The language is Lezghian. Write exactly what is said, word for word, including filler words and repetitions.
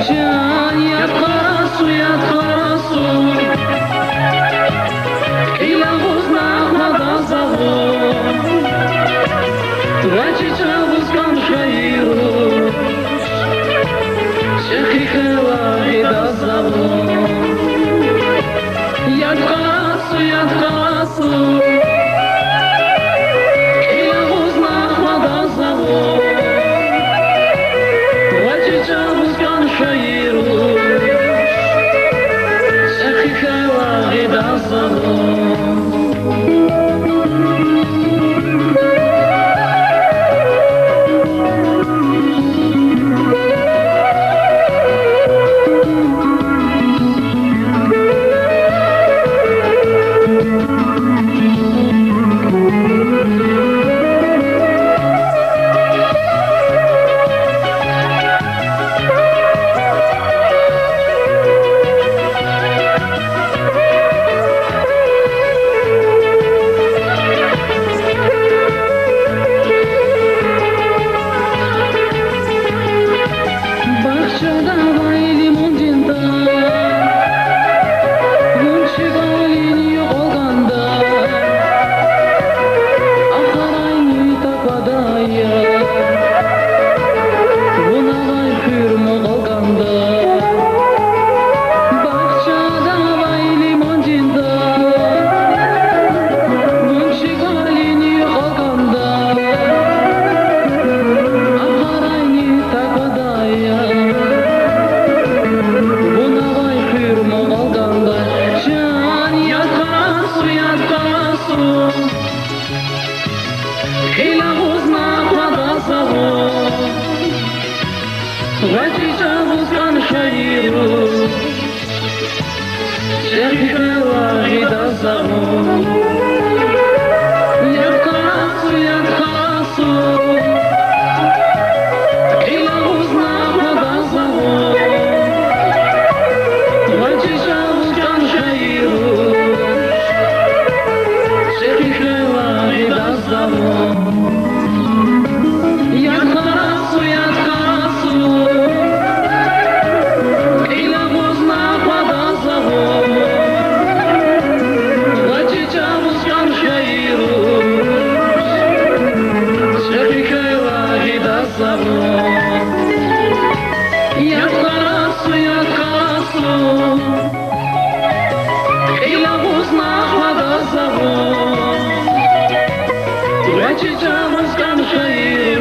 Чан, яд хъварасу, яд хъварасу, кьил агъузна хъвада за вун. Ваз чи чӀавуз кӀан хьайи руш, чӀехи хьайила гъида за вун. Яд хъварасу, яд хъварасу, кьил агъузна хъвада за вун. Ваз чи чӀавуз кӀан хьайи руш, чӀехи хьайила гъида за вун. Бахчада авай лимондин тӀа, вун чи кӀвалин юкьва ганда, ахварайни таквадай я, вун авай хуьр мукьва ганда. Бахчада авай лимондин тӀа, вун чи кӀвалин юкьва ганда, ахварайни таквадай я, вун авай хуьр мукьва ганда. Чан, яд хъварасу, яд хъварасу, кьил агъузна хъвада за вун. Ваз чи чӀавуз кӀан хьайи руш, чӀехи хьайила гъида за вун. Яд хъварасу, яд хъварасу, кьил агъузна хъвада за вун. Ваз чи чӀавуз кӀан хьайи руш, чӀехи хьайила гъида за вун. Яд хъварасу, яд хъварасу, кьил агъузна хъвада за вун. Ваз чи чӀавуз кӀан хьайи руш, чӀехи хьайила гъида за вун. Яд хъварасу, яд хъварасу, кьил агъузна хъвада за вун. Ваз чи чӀавуз кӀан хьайи